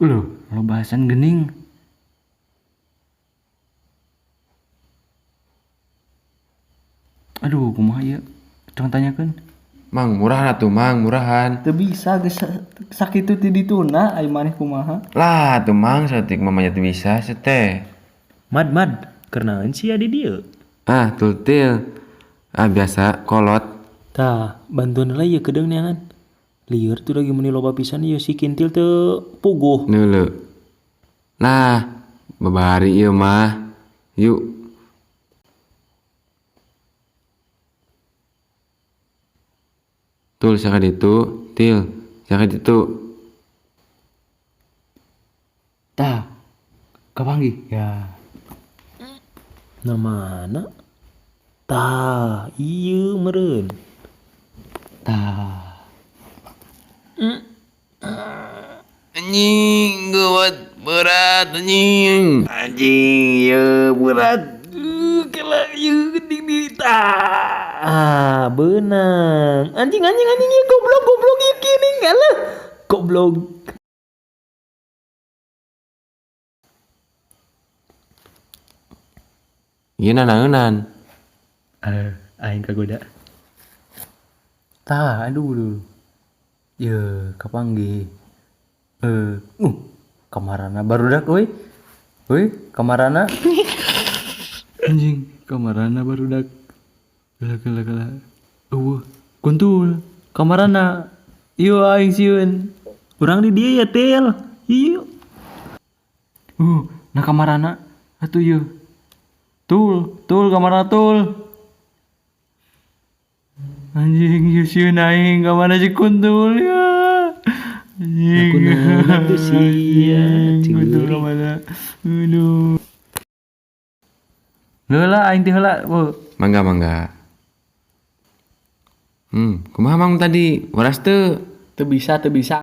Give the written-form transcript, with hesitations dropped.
Loh, lo bahasan gening. Aduh, kumaha ieu? Tong tanyakeun. Mang, murahan atuh, Mang, murahan. Teu bisa geus sakitu ti dituna ai maneh kumaha? Lah, atuh Mang, saeutik mamanya teu bisa teh. Mad mad, keur naon sia di dieu? Ah, tultil. Ah, biasa kolot. Tah, bantuan heula ieu kedeung neangan. Lieur tuh lagi meuni loba pisan ieu si kintil teu puguh. Neuleu. Lah, babari ieu mah. Yuk. Tul sia ditu, til, sia ditu. Tah, kapanggih ya. Nah mana? Tah, ieu meureun. Tah. Anjing, gawat berat anjing. Anjing, ya berat. Kela ieu geuning di tah. Ah, beunang. Anjing anjing anjing ieu goblok goblok ieu kieu alah. Goblok. Ieu nanaeunan. Aing kagoda. Tah, aduh duh. Ye, kapanggih. Kamarana barudak euy. Euy, kamarana. Anjing, kamarana barudak. Gela gela gela. Eueuh, kuntul. Kamarana. Ieu aing sieun. Urang di dieu ya, Til. Ieu. Nah kamarana atuh ieu. Tul, tul kamarana tul. Anjing, ieu sieun aing kamana si kuntul ya. Anjing. Aku naon atuh sia, Kuntul ceurik. kamana? Aduh. Heula aing teh heula, Bu. Mangga mangga. Kumaha Mang tadi? Waras teu? Teu bisa, teu bisa.